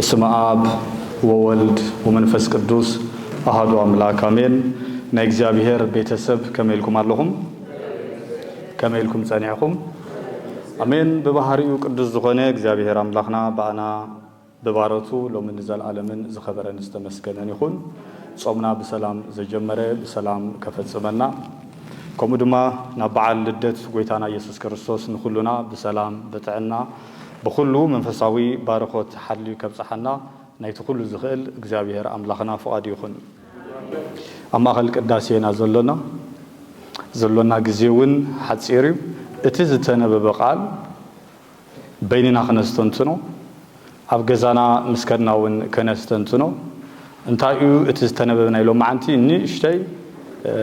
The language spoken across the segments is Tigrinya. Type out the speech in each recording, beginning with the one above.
በስመ አብ ወወልድ ወመንፈስ ቅዱስ አሐዱ አምላክ አሜን። ናይ እግዚኣብሔር ቤተሰብ ከመይ ኢልኩም ኣለኹም? ከመይ ኢልኩም ጸኒሕኹም? ኣሜን። ብባህሪኡ ቅዱስ ዝኾነ እግዚኣብሔር ኣምላኽና ብኣና ብባረቱ ሎምን ንዘለዓለምን ዝኸበረን ዝተመስገነን ይኹን። ጾምና ብሰላም ዘጀመረ ብሰላም ከፈጽመና፣ ከምኡ ድማ ናብ በዓል ልደት ጎይታና ኢየሱስ ክርስቶስ ንኹሉና ብሰላም ብጥዕና ብኹሉ መንፈሳዊ ባርኾት ሓልዩ ከብጽሓና ናይቲ ኩሉ ዝኽእል እግዚኣብሔር ኣምላኽና ፍቓዱ ይኹን። ኣብ ማእኸል ቅዳሴ ኢና ዘሎና። ዘሎና ግዜ እውን ሓጺር እዩ። እቲ ዝተነበበ ቃል በይንና ክነስተንትኖ፣ ኣብ ገዛና ምስ ከድና እውን ከነስተንትኖ፣ እንታይ እዩ እቲ ዝተነበበ ናይ ሎማዓንቲ ንእሽተይ፣ እ፣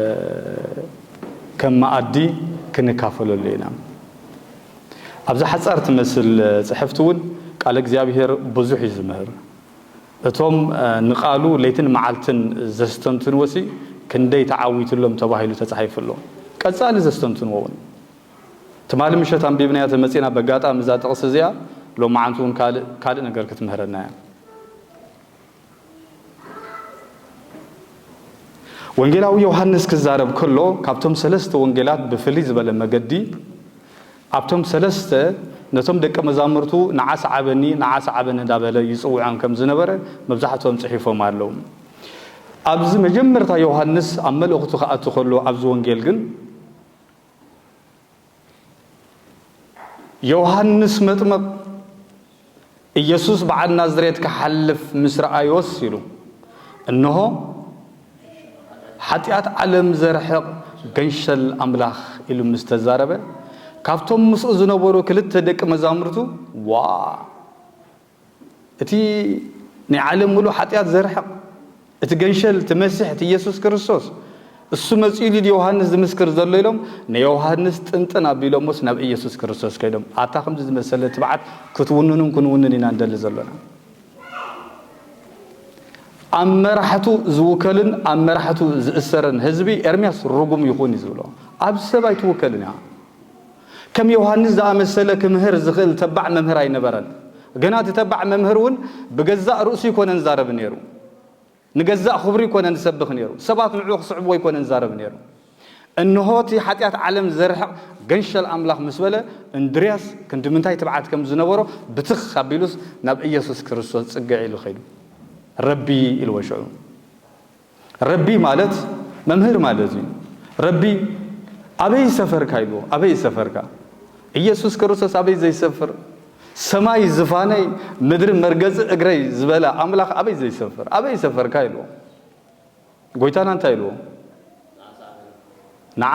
ከም መኣዲ ክንካፈለሉ ኢና። ኣብዛ ሓጻር ትመስል ጽሕፍቲ እውን ቃል እግዚኣብሔር ብዙሕ እዩ ዝምህር። እቶም፣ እ፣ ንቃሉ ለይትን መዓልትን ዘስተንትንዎሲ ክንደይ ተዓዊትሎም ተባሂሉ ተጻሒፉ ኣሎ። ቀጻሊ ዘስተንትንዎ እውን። ትማሊ ምሸት ኣንቢብናያ ተመጺና በጋጣሚ እዛ ጥቕሲ እዚኣ ሎማዓንቲ እውን ካልእ፣ ካልእ ነገር ክትምህረና እያ። ወንጌላዊ ዮሃንስ ክዛረብ ከሎ ካብቶም ሰለስተ ወንጌላት ብፍልይ ዝበለ መገዲ ኣብቶም ሰለስተ ነቶም ደቀ መዛሙርቱ ንዓ ሰዓበኒ፣ ንዓ ሰዓበኒ እንዳበለ ይጽውዖም ከም ዝነበረ መብዛሕትኦም ጽሒፎም ኣለዉ። ኣብዚ መጀመርታ ዮሃንስ ኣብ መልእኽቱ ክኣቱ ከሎ ኣብዚ ወንጌል ግን ዮሃንስ መጥምቕ ኢየሱስ በዓል ናዝሬት ክሓልፍ ምስ ረኣዮስ ኢሉ፣ እንሆ ሓጢኣት ዓለም ዘርሕቕ ገንሸል ኣምላኽ ኢሉ ምስ ተዛረበ፣ ካብቶም ምስኡ ዝነበሩ ክልተ ደቂ መዛሙርቱ፣ ዋ! እቲ ናይ ዓለም ምሉእ ሓጢኣት ዘርሕቕ፣ እቲ ገንሸል፣ እቲ መሲሕ፣ እቲ ኢየሱስ ክርስቶስ፣ እሱ መጺኡ ኢሉ ዮሃንስ ዝምስክር ዘሎ ኢሎም፣ ንዮሃንስ ጥንጥን ኣቢሎምስ ናብ ኢየሱስ ክርስቶስ ከይዶም፣ ኣታ ከምዚ ዝመሰለ ትብዓት ክትውንኑን ክንውንን ኢና እንደሊ ዘሎና። ኣብ መራሕቱ ዝውከልን ኣብ መራሕቱ ዝእሰርን ህዝቢ ኤርምያስ ርጉም ይኹን እዩ ዝብሎ። ኣብ ሰብ ኣይትውከልን እያ። ከም ዮሃንስ ዝኣመሰለ ክምህር ዝኽእል ተባዕ መምህር ኣይነበረን። ገና እቲ ተባዕ መምህር እውን ብገዛእ ርእሱ ኣይኮነን ዝዛረብ ነይሩ። ንገዛእ ክብሩ ኣይኮነን ዝሰብኽ ነይሩ። ሰባት ንዕኡ ክስዕብዎ ኣይኮነን ዝዛረብ ነይሩ። እንሆ እቲ ሓጢኣት ዓለም ዘርሕቕ ገንሸል ኣምላኽ ምስ በለ፣ እንድርያስ ክንዲ ምንታይ ትብዓት ከም ዝነበሮ ብትኽ ኣቢሉስ ናብ ኢየሱስ ክርስቶስ ጽግዕ ኢሉ ኸይዱ። ረቢ ኢልዎ ሽዑ። ረቢ ማለት መምህር ማለት እዩ። ረቢ ኣበይ ሰፈርካ ኢልዎ። ኣበይ ሰፈርካ? ኢየሱስ ክርስቶስ ኣበይ ዘይሰፍር? ሰማይ ዝፋነይ፣ ምድሪ መርገጺ እግረይ ዝበለ ኣምላኽ ኣበይ ዘይሰፍር? ኣበይ ሰፈርካ ኢልዎ። ጎይታና እንታይ ኢልዎ? ንዓ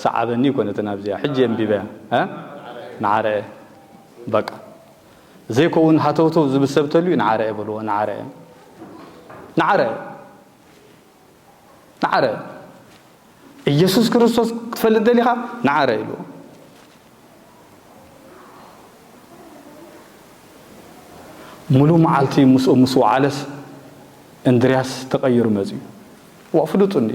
ሰዓበኒ ይኮነትን ኣብዚኣ። ሕጂ የንቢበያ። እ? ንዓ ርአ። በቃ። ዘይከውን ሃተውተው ዝብል ሰብ ተልዩ ንዓ ርአ በልዎ። ንዓ ርአ። ንዓ ርአ። ንዓ ርአ። ኢየሱስ ክርስቶስ ክትፈልጥ ደሊኻ? ንዓ ርአ ኢልዎ። ሙሉ መዓልቲ ምስኡ ምስ ወዓለስ እንድርያስ ተቐይሩ መጺኡ። ዋ ፍሉጥ እንዲ።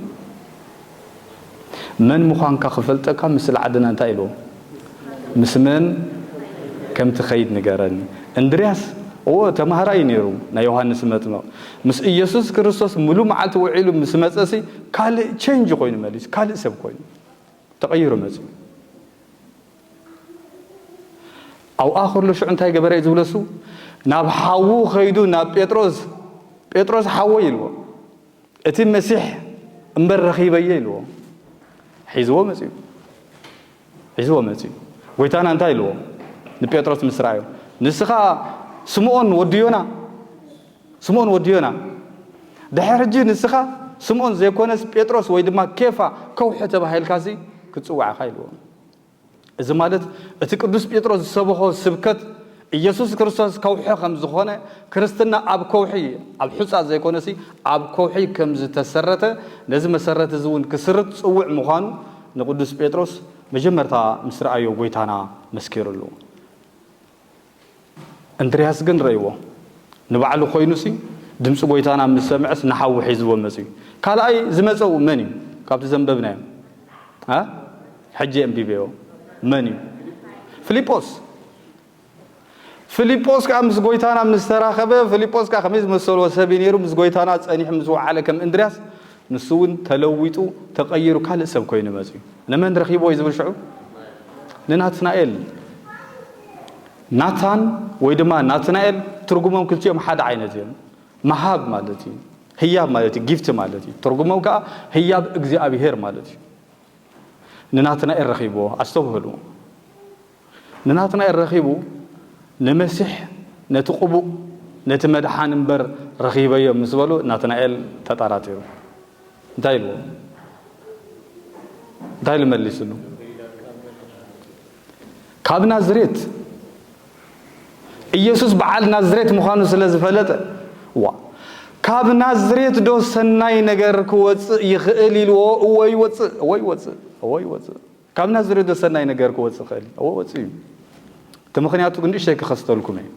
መን ምዃንካ ክፈልጠካ ምስላ ዓድና እንታይ ኢልዎ? ምስ መን ከም ትኸይድ ንገረኒ። እንድርያስ፣ እዎ ተማሃራይ ነይሩ ናይ ዮሃንስ መጥምቕ። ምስ ኢየሱስ ክርስቶስ ሙሉ መዓልቲ ውዒሉ ምስ መጸሲ ካልእ ቸንጅ ኮይኑ መሊሱ፣ ካልእ ሰብ ኮይኑ ተቐይሩ መጺኡ። ኣብኣ ከሎ ሽዑ እንታይ ገበረ እዩ ዝብለሱ? ናብ ሓዉ ከይዱ ናብ ጴጥሮስ፣ "ጴጥሮስ ሓወይ" ኢልዎ። "እቲ መሲሕ እምበር ረኺበዮ" ኢልዎ። ሒዝዎ መጺኡ። ሒዝዎ መጺኡ። ጎይታና እንታይ ኢልዎ? ንጴጥሮስ ምስ ረኣዮ፣ "ንስኻ ስምዖን ወዲ ዮና፣ ስምዖን ወዲ ዮና፣ ድሕሪ ሕጂ ንስኻ ስምዖን ዘይኮነስ ጴጥሮስ ወይ ድማ ኬፋ፣ ከውሒ ተባሂልካሲ ክትጽዋዕ ኢኻ" ኢልዎ። እዚ ማለት እቲ ቅዱስ ጴጥሮስ ዝሰበኾ ስብከት ኢየሱስ ክርስቶስ ከውሒ ከም ዝኾነ፣ ክርስትና ኣብ ከውሒ፣ ኣብ ሑጻ ዘይኮነሲ ኣብ ከውሒ ከም ዝተሰረተ፣ ነዚ መሰረት እዚ እውን ክስርት ጽውዕ ምዃኑ ንቅዱስ ጴጥሮስ መጀመርታ ምስ ረኣዮ ጎይታና መስኪሩሉ። እንድርያስ ግን ረእይዎ። ንባዕሉ ኮይኑሲ ድምፂ ጎይታና ምስ ሰምዐስ ንሓዉ ሒዝዎ መፅዩ። ካልኣይ ዝመፀው መን እዩ? ካብቲ ዘንበብናዮ። እ? ሕጂ ኣንቢበዮ። መን እዩ? ፊልጶስ። ፊልጶስ ከኣ ምስ ጐይታና ምስ ተራኸበ፣ ፊልጶስ ከኣ ከመይ ዝመሰሎ ሰብ እዩ ነይሩ? ምስ ጐይታና ጸኒሑ ምስ ወዓለ ከም እንድርያስ፣ ንሱ እውን ተለዊጡ፣ ተቐይሩ፣ ካልእ ሰብ ኮይኑ መጺኡ። ንመን ረኺብዎ እዩ ዝብል ሽዑ? ንናትናኤል። ናታን ወይ ድማ ናትናኤል ትርጉሞም ክልቲኦም ሓደ ዓይነት እዮም። መሃብ ማለት እዩ። ህያብ ማለት እዩ፣ ጊፍት ማለት እዩ። ትርጉሞም ከኣ ህያብ እግዚኣብሄር ማለት እዩ። ንናትናኤል ረኺብዎ። ኣስተውህሉ። ንናትናኤል ረኺቡ፣ ንመሲሕ፣ ነቲ ቅቡእ፣ ነቲ መድሓን እምበር ረኺበዮ ምስ በሉ፣ ናትናኤል ተጠራጢሩ። እንታይ ኢልዎ? እንታይ ኢሉ መሊስሉ? ካብ ናዝሬት፣ ኢየሱስ በዓል ናዝሬት ምዃኑ ስለ ዝፈለጠ፣ ዋ፣ ካብ ናዝሬት ዶ ሰናይ ነገር ክወጽእ ይኽእል ኢልዎ? እወ ይወጽእ፣ እወ ይወጽእ፣ እወ ይወጽእ። ካብ ናዝሬት ዶ ሰናይ ነገር ክወጽእ ይኽእል? እወ ወጽእ እዩ። እቲ ምኽንያቱ ግን ንእሽተይ ክኸስተልኩም እየ።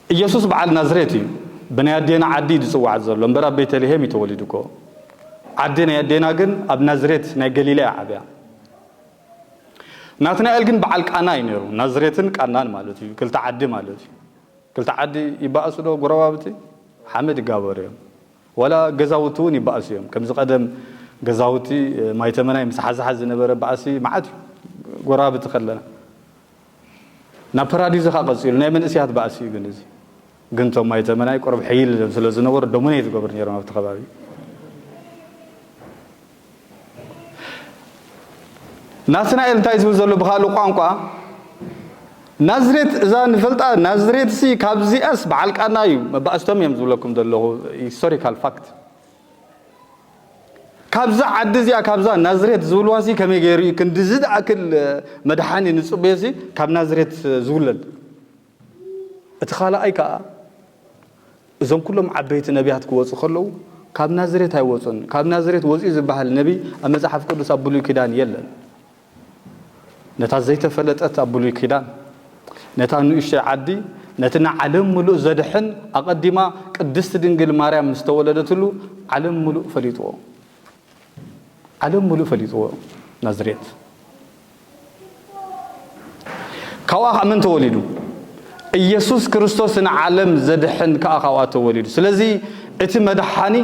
ኢየሱስ በዓል ናዝሬት እዩ። ብናይ ኣዴና ዓዲ እዩ ዝጽዋዕ ዘሎ፣ እምበር ኣብ ቤተልሔም እዩ ተወሊዱ እኮ። ዓዲ ናይ ኣዴና ግን ኣብ ናዝሬት ናይ ገሊላ እያ ዓብያ። ናትናኤል ግን በዓል ቃና እዩ ነይሩ። ናዝሬትን ቃናን ማለት እዩ፣ ክልተ ዓዲ ማለት እዩ። ክልተ ዓዲ ይበኣሱ ዶ ጎረባብቲ? ሓመድ ይጋበሩ እዮም። ዋላ ገዛውቲ እውን ይበኣሱ እዮም። ከምዚ ቀደም ገዛውቲ፣ እ፣ ማይተመናይ ምስ ሓዝሓዝ ዝነበረ ባእሲ መዓት እዩ። ጎረባብቲ ከለና። ናብ ፓራዲዞ ከኣ ቀጺሉ ናይ መንእሰያት ባእሲ እዩ ግን እዚ። ግን እቶም ማይተመናይ ቁሩብ ሕይል ኢሎም ስለ ዝነበሩ ዶሚኔት ይገብሩ ነይሮም ኣብቲ ከባቢ። ናትናኤል እንታይ ዝብል ዘሎ ብኻልእ ቋንቋ? ናዝሬት እዛ ንፈልጣ ናዝሬት ሲ ካብዚኣስ በዓል ቃና እዩ፣ መባእስቶም እዮም ዝብለኩም ዘለኹ፣ ሂስቶሪካል ፋክት። ካብዛ ዓዲ እዚኣ፣ ካብዛ ናዝሬት ዝብልዋ ሲ ከመይ ገይሩ እዩ ክንድዚ ዝኣክል መድሓኒ ንጽበዮ ሲ ካብ ናዝሬት ዝውለድ? እቲ ካልኣይ ከኣ፣ እዞም ኩሎም ዓበይቲ ነቢያት ክወጹ ከለዉ፣ ካብ ናዝሬት ኣይወጹን። ካብ ናዝሬት ወጺኡ ዝበሃል ነቢ ኣብ መጽሓፍ ቅዱስ ኣብ ብሉይ ኪዳን የለን። ነታ ዘይተፈለጠት ኣብ ብሉይ ኪዳን፣ ነታ ንእሽቶይ ዓዲ፣ ነቲ ንዓለም ምሉእ ዘድሕን ኣቐዲማ ቅድስቲ ድንግል ማርያም ምስ ተወለደትሉ ዓለም ምሉእ ፈሊጥዎ። ዓለም ምሉእ ፈሊጥዎ። ናዝሬት ካብኣ ኸዓ መን ተወሊዱ? ኢየሱስ ክርስቶስ ንዓለም ዘድሕን ከኣ ካብኣ ተወሊዱ። ስለዚ እቲ መድሓኒ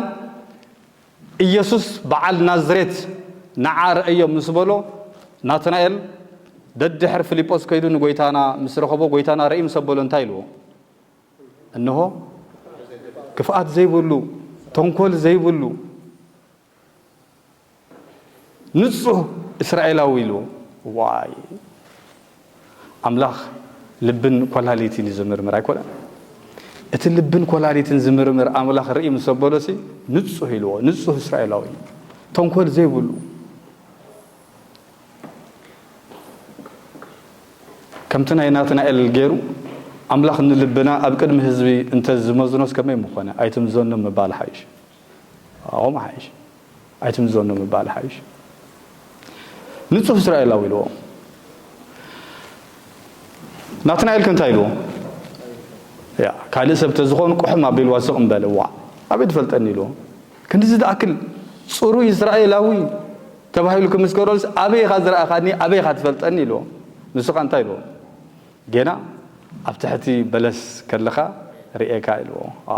ኢየሱስ በዓል ናዝሬት ንዓ ርኣዮ ምስ በሎ፣ ናትናኤል ደድሕሪ ፊልጶስ ከይዱ ንጎይታና ምስ ረኸቦ፣ ጎይታና ርእዩ ምስ ኣበሎ እንታይ ኢልዎ? እንሆ ክፍኣት ዘይብሉ፣ ተንኮል ዘይብሉ፣ ንጹህ እስራኤላዊ ኢልዎ። ዋይ፣ ኣምላኽ ልብን ኮላሊትን እዩ ዝምርምር ኣይኮነን? እቲ ልብን ኮላሊትን ዝምርምር ኣምላኽ ርኢ ምስ ኣበሎሲ ንጹህ ኢልዎ፣ ንጹህ እስራኤላዊ፣ ተንኮል ዘይብሉ። ከምቲ ናይ ናትናኤል ገይሩ ኣምላኽ ንልብና ኣብ ቅድሚ ህዝቢ እንተ ዝመዝኖስ ከመይ ምኾነ? ኣይትምዘኖ ምባል ሓይሽ። ኣዎም ሓይሽ። ኣይትምዘኖ ምባል ሓይሽ። ንጹህ እስራኤላዊ ኢልዎ። ናትናኤል ከ እንታይ ኢልዎ? ያ፣ ካልእ ሰብ ተዝኾን ቁሕም ኣቢልዋ ስቕ እምበል፣ እዋ፣ ኣበይ ትፈልጠኒ ኢልዎ። ክንድዚ ዝኣክል ጽሩይ እስራኤላዊ ተባሂሉ ክምስከረሉስ ኣበይ ኢኻ ዝረኣኻኒ፣ ኣበይ ኢኻ ትፈልጠኒ ኢልዎ። ንሱ ኸ እንታይ ኢልዎ? ጌና ኣብ ትሕቲ በለስ ከለኻ ርእየካ ኢልዎ። ኣ፣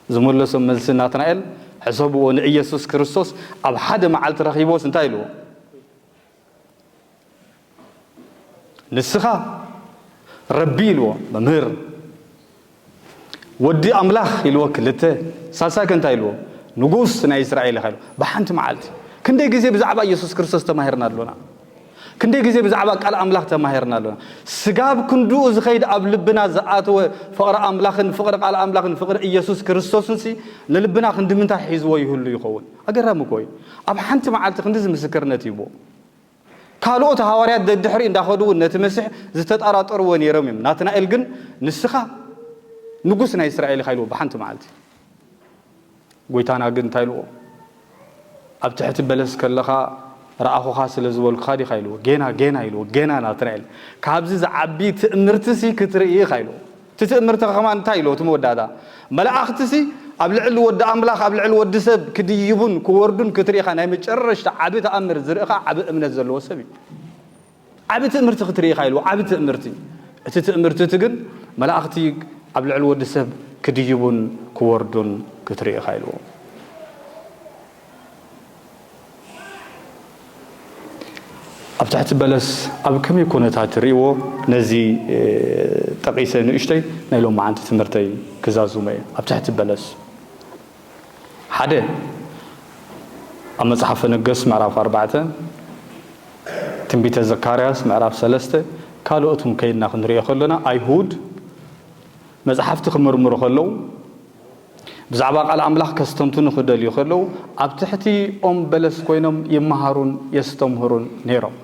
ዝመለሶ መልሲ ናትናኤል፣ ሕሰብዎ፣ ንኢየሱስ ክርስቶስ ኣብ ሓደ መዓልቲ ረኺብዎስ እንታይ ኢልዎ? ንስኻ ረቢ ኢልዎ፣ መምህር፣ ወዲ ኣምላኽ ኢልዎ ክልተ፣ ሳልሳይ ከ እንታይ ኢልዎ? ንጉስ ናይ እስራኤል ኢኻ ኢልዎ። ብሓንቲ መዓልቲ። ክንደይ ግዜ ብዛዕባ ኢየሱስ ክርስቶስ ተማሂርና ኣሎና? ክንደይ ግዜ ብዛዕባ ቃል ኣምላኽ ተማሂርና ኣሎና? ስጋብ ክንድኡ ዝኸይድ ኣብ ልብና ዝኣተወ ፍቕሪ ኣምላኽን ፍቕሪ ቃል ኣምላኽን ፍቕሪ ኢየሱስ ክርስቶስንሲ ንልብና ክንዲ ምንታይ ሒዝዎ ይህሉ ይኸውን? ኣገራሚ እኮ እዩ። ኣብ ሓንቲ መዓልቲ ክንድዚ ምስክርነት ይህቦ። ካልኦት ሃዋርያት ደድሕሪ እንዳኸዱ እውን ነቲ መሲሕ ዝተጠራጠርዎ ነይሮም እዮም። ናትናኤል ግን ንስኻ ንጉስ ናይ እስራኤል ኢኻ ኢልዎ ብሓንቲ መዓልቲ። ጎይታና ግን እንታይ ኢልዎ? ኣብ ትሕቲ በለስ ከለኻ ረኣኹኻ ስለ ዝበልኩኻ ዲኻ ኢልዎ። ጌና፣ ጌና ኢልዎ። ጌና ናትናኤል። ካብዚ ዝዓቢ ትእምርትሲ ክትርኢ ኢኻ ኢልዎ። እቲ ትእምርቲ ከማን እንታይ ኢልዎ? እቲ መወዳእታ። መላእኽትሲ ኣብ ልዕሊ ወዲ ኣምላኽ፣ ኣብ ልዕሊ ወዲ ሰብ ክድይቡን ክወርዱን ክትርኢ ኢኻ። ናይ መጨረሽታ ዓቢ ተኣምር ዝርእኻ ዓቢ እምነት ዘለዎ ሰብ እዩ። ዓቢ ትእምርቲ ክትርኢ ኢኻ ኢልዎ። ዓቢ ትእምርቲ። እቲ ትእምርቲ እቲ ግን መላእኽቲ ኣብ ልዕሊ ወዲ ሰብ ክድይቡን ክወርዱን ክትርኢ ኢኻ ኢልዎ። ኣብ ትሕቲ በለስ ኣብ ከመይ ኩነታት ትርእይዎ? ነዚ ጠቒሰ ንእሽተይ ናይ ሎማዓንቲ ትምህርተይ ክዛዝሞ እየ። ኣብ ትሕቲ በለስ ሓደ ኣብ መጽሓፈ ነገስ ምዕራፍ ኣርባዕተ፣ ትንቢተ ዘካርያስ ምዕራፍ ሰለስተ፣ ካልኦትን ከይድና ክንሪኦ ከሎና ኣይሁድ መጽሓፍቲ ክምርምሩ ከለዉ ብዛዕባ ቃል ኣምላኽ ከስተንትኑ ክደልዩ ከለዉ ኣብ ትሕቲ ኦም በለስ ኮይኖም ይመሃሩን የስተምህሩን ነይሮም።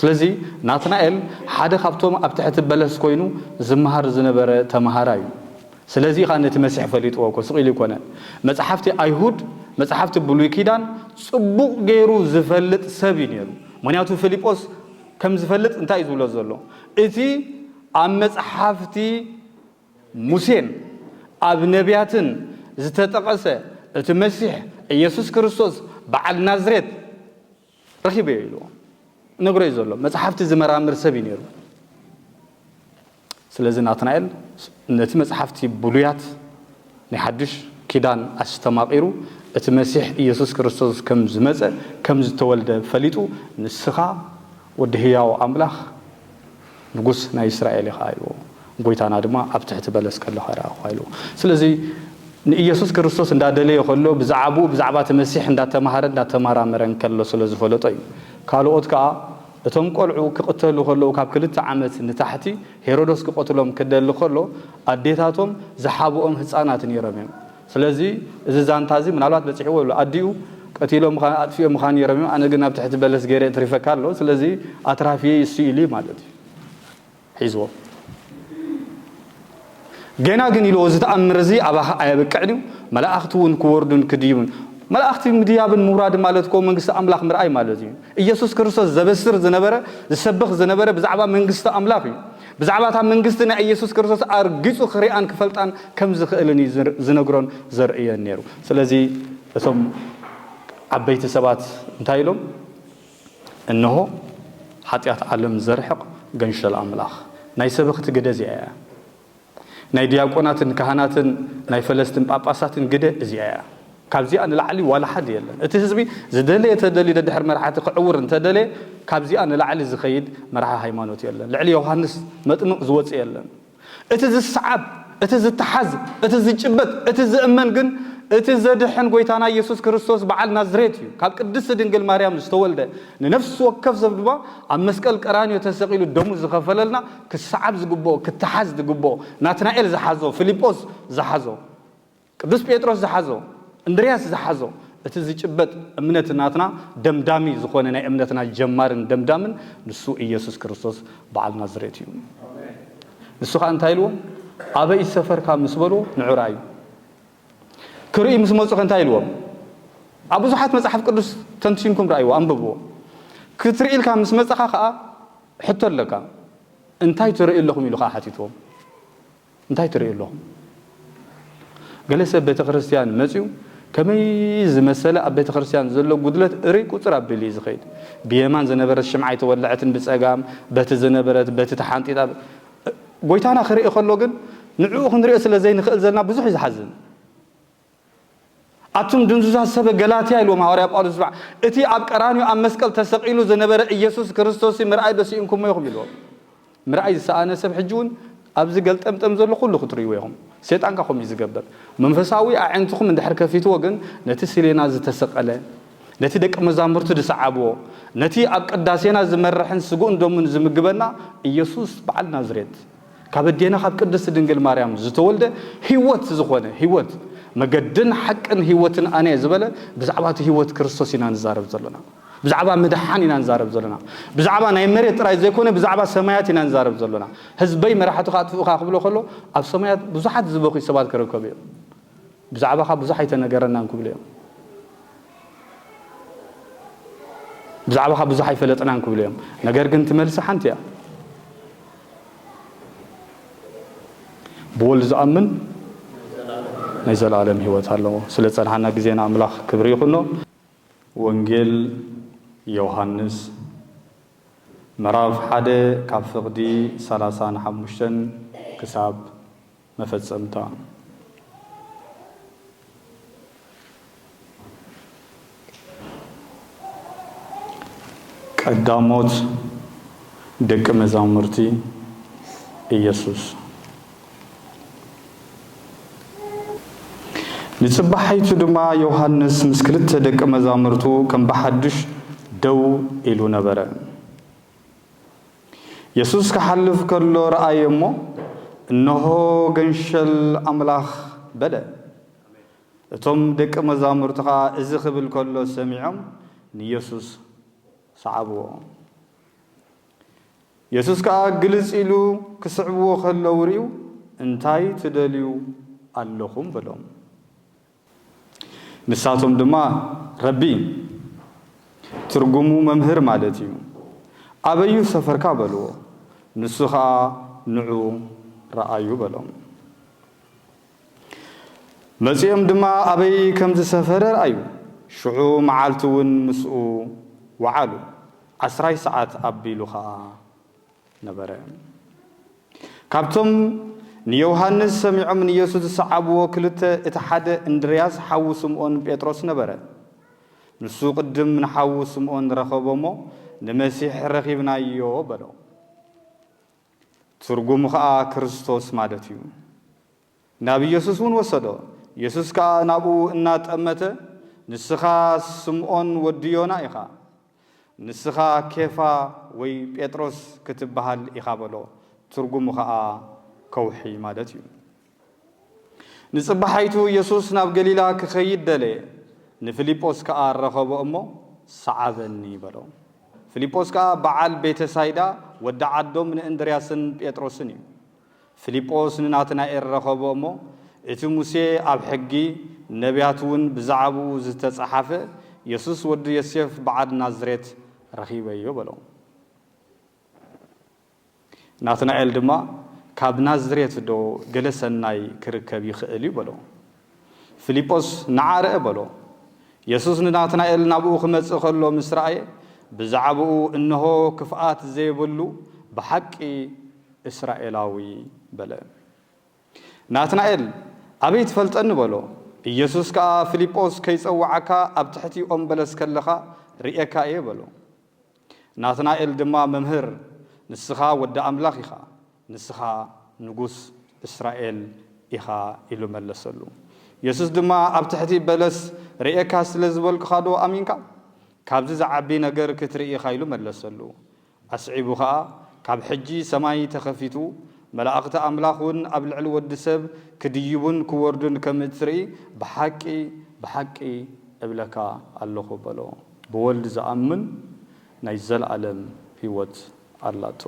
ስለዚ ናትናኤል ሓደ ካብቶም ኣብ ትሕቲ በለስ ኮይኑ ዝመሃር ዝነበረ ተምሃራይ እዩ። ስለዚ ኸኣ ነቲ መሲሕ ፈሊጥዎ እኮ ስቕ ኢሉ ኣይኮነን። መጽሓፍቲ ኣይሁድ፣ መጽሓፍቲ ብሉይ ኪዳን ጽቡቕ ገይሩ ዝፈልጥ ሰብ እዩ ነይሩ። ምኽንያቱ ፊልጶስ ከም ዝፈልጥ እንታይ እዩ ዝብሎ ዘሎ? እቲ ኣብ መጽሓፍቲ ሙሴን ኣብ ነቢያትን ዝተጠቐሰ እቲ መሲሕ ኢየሱስ ክርስቶስ በዓል ናዝሬት ረኺበዮ ኢልዎ ነግሮ እዩ ዘሎ። መጽሓፍቲ ዝመራምር ሰብ እዩ ነይሩ። ስለዚ ናትናኤል ነቲ መጽሓፍቲ ብሉያት ናይ ሓድሽ ኪዳን ኣስተማቒሩ እቲ መሲሕ ኢየሱስ ክርስቶስ ከም ዝመጸ ከም ዝተወልደ ፈሊጡ ንስኻ ወዲ ህያው ኣምላኽ ንጉስ ናይ እስራኤል ኢኻ ኢልዎ። ጎይታና ድማ ኣብ ትሕቲ በለስ ከለኻ ረኣኹ ኢልዎ። ስለዚ ንኢየሱስ ክርስቶስ እንዳደለየ ከሎ ብዛዕባኡ ብዛዕባ እቲ መሲሕ እንዳተማሃረ እንዳተመራመረ እንከሎ ስለ ዝፈለጦ እዩ። ካልኦት ከኣ እቶም ቆልዑ ክቕተሉ ከለዉ ካብ ክልተ ዓመት ንታሕቲ ሄሮዶስ ክቐትሎም ክደሊ ከሎ ኣዴታቶም ዝሓብኦም ህፃናት ነይሮም እዮም። ስለዚ እዚ ዛንታ እዚ ምናልባት በፂሕዎ ኣሎ ኣዲኡ ቀቲሎም ምዃን ኣጥፊኦም ምዃን ነይሮም እዮም። ኣነ ግን ኣብ ትሕቲ በለስ ገይረ እትሪፈካ ኣሎ። ስለዚ ኣትራፊየ ይሱ ኢሉ ማለት እዩ። ሒዝዎ ገና ግን ኢልዎ እዚ ተኣምር እዚ ኣባኻ ኣየብቅዕን እዩ። መላእኽቲ እውን ክወርዱን ክድይቡን። መላእኽቲ ምድያብን ምውራድ ማለት እኮ መንግስቲ ኣምላኽ ምርኣይ ማለት እዩ። ኢየሱስ ክርስቶስ ዘበስር ዝነበረ ዝሰብኽ ዝነበረ ብዛዕባ መንግስቲ ኣምላኽ እዩ። ብዛዕባ እታ መንግስቲ ናይ ኢየሱስ ክርስቶስ ኣርጊጹ ክሪኣን ክፈልጣን ከም ዝኽእልን እዩ ዝር- ዝነግሮን ዘርእየን ነይሩ። ስለዚ እቶም ዓበይቲ ሰባት እንታይ ኢሎም? እንሆ ሓጢኣት ዓለም ዘርሕቕ ገንሸል ኣምላኽ። ናይ ሰበኽቲ ግደ እዚኣ እያ። ናይ ዲያቆናትን ካህናትን ናይ ፈለስትን ጳጳሳትን ግደ እዚኣ እያ። ካብዚኣ ንላዕሊ ዋላ ሓደ የለን። እቲ ህዝቢ ዝደለየ ተደልዩ ደድሕሪ መራሕቲ ክዕውር እንተደለየ ካብዚኣ ንላዕሊ ዝኸይድ መራሒ ሃይማኖት የለን። ልዕሊ ዮሃንስ መጥምቕ ዝወፅእ የለን። እቲ ዝሰዓብ፣ እቲ ዝተሓዝ፣ እቲ ዝጭበጥ፣ እቲ ዝእመን ግን እቲ ዘድሕን ጎይታና ኢየሱስ ክርስቶስ በዓል ናዝሬት እዩ። ካብ ቅድስቲ ድንግል ማርያም ዝተወልደ ንነፍሲ ወከፍ ሰብ ድማ ኣብ መስቀል ቀራንዮ ተሰቒሉ ደሙ ዝኸፈለልና ክሰዓብ ዝግብኦ፣ ክተሓዝ ዝግብኦ፣ ናትናኤል ዝሓዞ፣ ፊልጶስ ዝሓዞ፣ ቅዱስ ጴጥሮስ ዝሓዞ፣ እንድርያስ ዝሓዞ፣ እቲ ዝጭበጥ እምነት ናትና ደምዳሚ ዝኾነ ናይ እምነትና ጀማርን ደምዳምን ንሱ ኢየሱስ ክርስቶስ በዓል ናዝሬት እዩ። ንሱ ኸኣ እንታይ ኢልዎም? ኣበይ ዝሰፈርካ ምስ በልዎ ንዑ ረኣዩ። ክርኢ ምስ መጹ ከ እንታይ ኢልዎም? ኣብ ብዙሓት መጽሓፍ ቅዱስ ተንቲንኩም ረኣይዎ፣ ኣንብብዎ። ክትርኢ ኢልካ ምስ መጻኻ ኸኣ ሕቶ ኣለካ። እንታይ ትርእዩ ኣለኹም ኢሉ ኸኣ ሓቲትዎም። እንታይ ትርእዩ ኣለኹም? ገለ ሰብ ቤተ ክርስቲያን መጺኡ ከመይ ዝመሰለ ኣብ ቤተ ክርስቲያን ዘሎ ጉድለት እርይ ቁጽር ኣቢሉ እዩ ዝኸይድ። ብየማን ዝነበረት ሽምዓ ኣይተወልዐትን ብጸጋም በቲ ዝነበረት በቲ ተሓንጢጣ ጎይታና ክርኢ ከሎ ግን ንዕኡ ክንሪኦ ስለ ዘይንኽእል ዘለና ብዙሕ እዩ ዝሓዝን። ኣቱም ድንዙዛት ሰበ ገላትያ ኢልዎም ሃዋርያ ጳውሎስ። ስማዕ፣ እቲ ኣብ ቀራንዮ ኣብ መስቀል ተሰቒሉ ዝነበረ ኢየሱስ ክርስቶስ ምርኣይ ዶ ስኢንኩሞ ኢኹም ኢልዎም። ምርኣይ ዝሰኣነ ሰብ ሕጂ እውን ኣብዚ ገልጠምጠም ዘሎ ኩሉ ክትርእይዎ ኢኹም። ሰይጣንካ ከምኡ እዩ ዝገብር። መንፈሳዊ ኣዒንትኹም እንድሕር ከፊትዎ ግን ነቲ ስሌና ዝተሰቐለ፣ ነቲ ደቂ መዛሙርቱ ዝሰዓብዎ፣ ነቲ ኣብ ቅዳሴና ዝመርሕን ስግኡን ደሙን ዝምግበና ኢየሱስ በዓል ናዝሬት ካብ ኣዴና ካብ ቅድስቲ ድንግል ማርያም ዝተወልደ ህይወት ዝኾነ ህይወት መገድን ሓቅን ህይወትን ኣነ እየ ዝበለ ብዛዕባ እቲ ህይወት ክርስቶስ ኢና ንዛረብ ዘለና። ብዛዕባ ምድሓን ኢና ንዛረብ ዘለና። ብዛዕባ ናይ መሬት ጥራይ ዘይኮነ ብዛዕባ ሰማያት ኢና ንዛረብ ዘለና። ህዝበይ መራሕትኻ ኣጥፍኡኻ ክብሎ ከሎ ኣብ ሰማያት ብዙሓት ዝበኽዩ ሰባት ክርከቡ እዮም። ብዛዕባኻ ብዙሕ ኣይተነገረናን ክብሉ እዮም። ብዛዕባኻ ብዙሕ ኣይፈለጥናን ክብሉ እዮም። ነገር ግን እቲ መልሲ ሓንቲ እያ። ብወልድ ዝኣምን ናይ ዘለኣለም ህይወት ኣለዎ። ስለ ዝጸንሓና ግዜና ኣምላኽ ክብሪ ይኹኖ። ወንጌል ዮሃንስ ምዕራፍ ሓደ ካብ ፍቕዲ ሰላሳን ሓሙሽተን ክሳብ መፈጸምታ። ቀዳሞት ደቂ መዛሙርቲ ኢየሱስ። ንጽባሒቱ ድማ ዮሃንስ ምስ ክልተ ደቂ መዛሙርቱ ከም ብሓድሽ ደው ኢሉ ነበረ። የሱስ ክሓልፍ ከሎ ረኣየ እሞ፣ "እንሆ ገንሸል ኣምላኽ" በለ። እቶም ደቂ መዛሙርቲ ኸኣ እዚ ክብል ከሎ ሰሚዖም ንየሱስ ሰዓብዎ። የሱስ ከኣ ግልጽ ኢሉ ክስዕብዎ ከለዉ ርእዩ፣ "እንታይ ትደልዩ ኣለኹም?" በሎም። ንሳቶም ድማ፣ "ረቢ" ትርጉሙ መምህር ማለት እዩ፣ "ኣበዩ ሰፈርካ?" በልዎ። ንሱ ኸኣ፣ "ንዑ ረኣዩ" በሎም። መጺኦም ድማ ኣበይ ከም ዝሰፈረ ረኣዩ። ሽዑ መዓልቲ እውን ምስኡ ወዓሉ። ዓስራይ ሰዓት ኣቢሉ ኸኣ ነበረ። ካብቶም ንዮሃንስ ሰሚዖም ንየሱስ ዝሰዓብዎ ክልተ፣ እቲ ሓደ እንድርያስ ሓዉ ስምኦን ጴጥሮስ ነበረ። ንሱ ቅድም ንሓዉ ስምኦን ረኸቦ እሞ፣ "ንመሲሕ ረኺብናዮ" በሎ። ትርጉሙ ኸኣ ክርስቶስ ማለት እዩ። ናብ ኢየሱስ እውን ወሰዶ። ኢየሱስ ከኣ ናብኡ እናጠመተ፣ "ንስኻ ስምኦን ወዲ ዮና ኢኻ፣ ንስኻ ኬፋ ወይ ጴጥሮስ ክትበሃል ኢኻ" በሎ። ትርጉሙ ኸኣ ከውሒ ማለት እዩ። ንጽባሓይቱ ኢየሱስ ናብ ገሊላ ክኸይድ ደለየ። ንፊልጶስ ከኣ ረኸቦ እሞ፣ "ሰዓበኒ" በሎ። ፊልጶስ ከኣ በዓል ቤተሳይዳ ወዲ ዓዶም ንእንድርያስን ጴጥሮስን እዩ። ፊልጶስ ንናትናኤል ረኸቦ እሞ፣ "እቲ ሙሴ ኣብ ሕጊ፣ ነቢያት እውን ብዛዕባኡ ዝተጸሓፈ የሱስ ወዲ ዮሴፍ በዓል ናዝሬት ረኺበዮ" በሎ። ናትናኤል ድማ፣ "ካብ ናዝሬት ዶ ገለ ሰናይ ክርከብ ይኽእል እዩ?" በሎ። ፊልጶስ፣ "ንዓ ርአ" በሎ። የሱስ ንናትናኤል ናብኡ ክመጽእ ከሎ ምስ ረኣየ፣ ብዛዕባኡ፣ "እንሆ ክፍኣት ዘይብሉ ብሓቂ እስራኤላዊ" በለ። ናትናኤል፣ "ኣበይ ትፈልጠኒ?" በሎ። ኢየሱስ ከኣ፣ "ፊልጶስ ከይጸውዓካ ኣብ ትሕቲ ኦም በለስ ከለኻ ርእየካ እየ" በሎ። ናትናኤል ድማ፣ "መምህር፣ ንስኻ ወዲ ኣምላኽ ኢኻ፣ ንስኻ ንጉስ እስራኤል ኢኻ" ኢሉ መለሰሉ። የሱስ ድማ፣ "ኣብ ትሕቲ በለስ ርእየካ ስለ ዝበልኩኻ ዶ ኣሚንካ? ካብዚ ዝዓቢ ነገር ክትርኢ ኢኻ" ኢሉ መለሰሉ። ኣስዒቡ ኸኣ፣ "ካብ ሕጂ ሰማይ ተኸፊቱ፣ መላእኽቲ ኣምላኽ እውን ኣብ ልዕሊ ወዲ ሰብ ክድይቡን ክወርዱን ከም እትርኢ ብሓቂ፣ ብሓቂ እብለካ ኣለኹ" በሎ። "ብወልድ ዝኣምን ናይ ዘለኣለም ህይወት ኣላቶ"